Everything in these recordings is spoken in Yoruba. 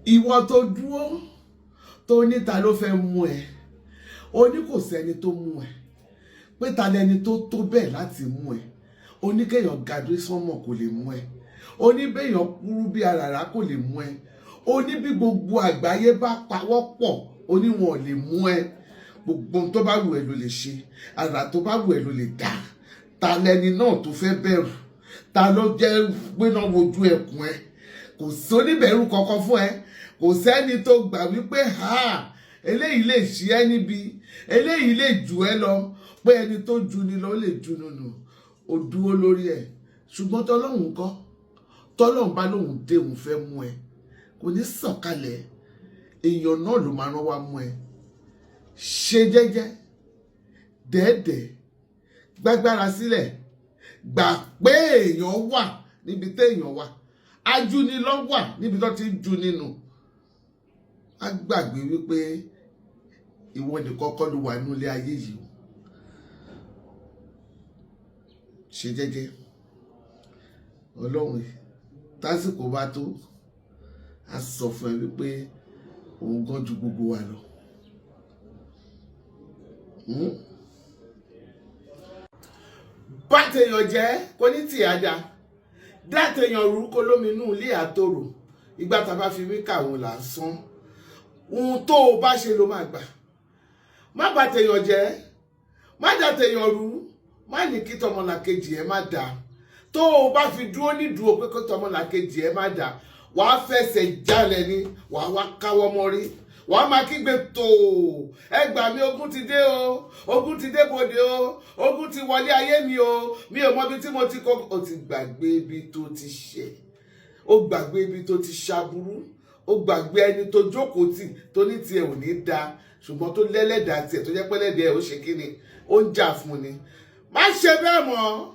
Ìwọ tó dúró tó níta ló fẹ́ mú ẹ, o ní kò sẹ́ni tó mú ẹ, pé ta lẹni tó tó bẹ́ẹ̀ láti mú ẹ. O ní kéèyàn ga dé sánmọ̀ kò lè mú ẹ, o ní béèyàn kúrú bí àràrá kò lè mú ẹ, o ní bí gbogbo àgbáyé bá pawọ́ pọ̀, o ní wọn ò lè mú ẹ. Gbogbo ohun tó bá wù ẹ́ ló lè ṣe, àrà tó bá wù ẹ́ ló lè dá. Ta lẹni náà tó fẹ́ bẹ̀rù? Ta ló jẹ́ gbéná wojú ẹkùn ẹ? Kò sóníbẹ̀rù kankan fún ẹ. Kò sẹ́ni tó gbà wípé ha, eléyìí lè ṣí ẹ níbi, eléyìí lè jù ẹ lọ, pé ẹni tó ju ni lọ lè ju nùnù. Ó dúró lórí ẹ, ṣùgbọ́n tọ́lọ́hún kọ́, tọ́lọ́hún bá lóhùn dé, òun fẹ́ mú ẹ, kò ní sọ̀kalẹ̀. Èèyàn náà ló máa rán wá mú ẹ. Ṣe jẹ́jẹ́ dẹ́ẹ̀dẹ́, gbágbára sílẹ̀, gbà pé èèyàn wà níbi téèyàn wà, ajúnilọ́ wà níbi tó ti ń ju nínú. Á gbàgbé wípé ìwọ nìkan kọ́ ló wà nínú ilé ayé yìí o. Ṣe jẹ́jẹ́. Ọlọ́run, tásìkò bá tó, á sọ fún ẹ wípé òun gan ju gbogbo wa lọ. Bá tèèyàn jẹ́ kò ní tì á dá dá tèèyàn rú kó lómi inú ilé àtòrò. Ìgbà tá a bá fi wí kàwọn là ń sán. Ohun tó o bá ṣe ló máa gbà. Má bà tèèyàn jẹ́, má dá tèèyàn rú, má ní kí tọmọlàkejì ẹ má dá. Tó o bá fi dúró nídùú pé kí tọmọlàkejì ẹ má dá, wàá fẹsẹ̀ jálẹ̀ ni, wàá wá káwọ́ mọ́rí, wàá máa kígbe tó: "Ẹ gbà mí, ogun ti dé o, ogun ti dé bòde o, ogun ti wọlé ayé mi o, mi ò mọ ibi tí mo ti kọ." O ti gbàgbé ibi tó ti ṣe, o gbàgbé ibi tó ti ṣaburú, o gbàgbé ẹni tó jókòó tì tó ní tiẹ̀ ò ní da, ṣùgbọ́n tó lẹ́lẹ́dàá tiẹ̀, tó jẹ́ pẹ́lẹ́dàá ẹ̀ ó ṣe kí ni, ó ń jà fún ni. Má ṣe bẹ́ẹ̀ mọ́.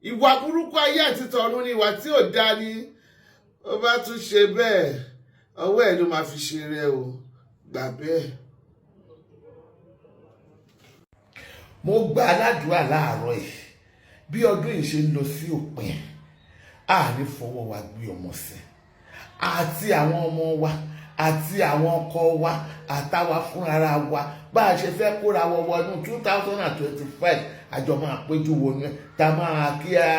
Ìwà burúkú ayé àti tọ̀run ni, ìwà tí ò da ni. Ó bá tún ṣe bẹ́ẹ̀, ọwọ́ ẹ̀ ló máa fi ṣe rẹ o, gbà bẹ́ẹ̀. Mo gba aládùúrà láàárọ̀ yìí, bí ọdún yìí ṣe ń lọ sí òpin, a ní fọwọ́ wa gbé ọmọ sí, àti àwọn ọmọ wa, àti àwọn ọkọ wa, àtàwa fúnra wa. Bá a ṣe fẹ́ kóra wọ wọnú 2025, àjọ máa péjú wọnú ẹ̀, tá a máa kí a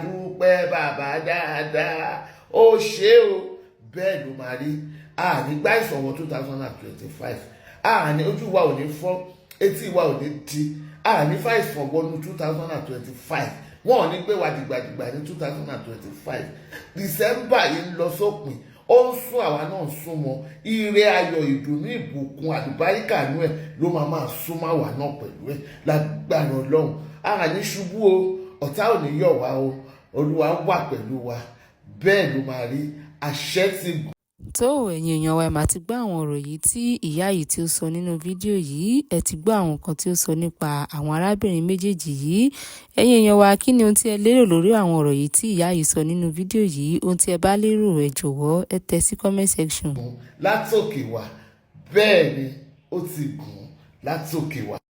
dúpẹ́ bàbá dáadáa, ó ṣe o. Bẹ́ẹ̀ ló máa rí. A ní gbá ìsọ̀wọ́ 2025, a ní ojú wa ò ní fọ́, etí wa ò ní di, a ní fàìsàn wọnú 2025. Wọn ò ní gbé wa dìgbàdìgbà ní 2025. December yìí ń lọ sópin, ó ń sún, àwa náà ń sún mọ́. Ire, ayọ̀, ìdùnnú, ìbùkún, àlùbáríkà nú ẹ̀ ló máa máa sún mọ́ àwa náà pẹ̀lú ẹ̀ lágbára Ọlọ́run. A ní ṣubú o, ọ̀tá ò ní yọ̀ wá o. Olúwa wà pẹ̀lú wa, bẹ́ẹ̀ ló máa rí. Àṣẹ ti gùn. Tó, ẹ̀yin èèyàn wa, ẹ máa ti gbọ́ àwọn ọ̀rọ̀ yìí tí ìyá yìí tí ó sọ nínú fídíò yìí. Ẹ ti gbọ́ àwọn nǹkan tí ó sọ nípa àwọn arábìnrin méjèèjì yìí. Ẹ̀yin èèyàn wa, kí ni ohun tí ẹ lérò lórí àwọn ọ̀rọ̀ yìí tí ìyá yìí sọ nínú fídíò yìí? Ohun tí ẹ bá lérò, ẹ jọ̀wọ́, ẹ tẹ sí comment section. Látòkè wá, bẹ́ẹ̀ ni ó ti gùn látòkè wá.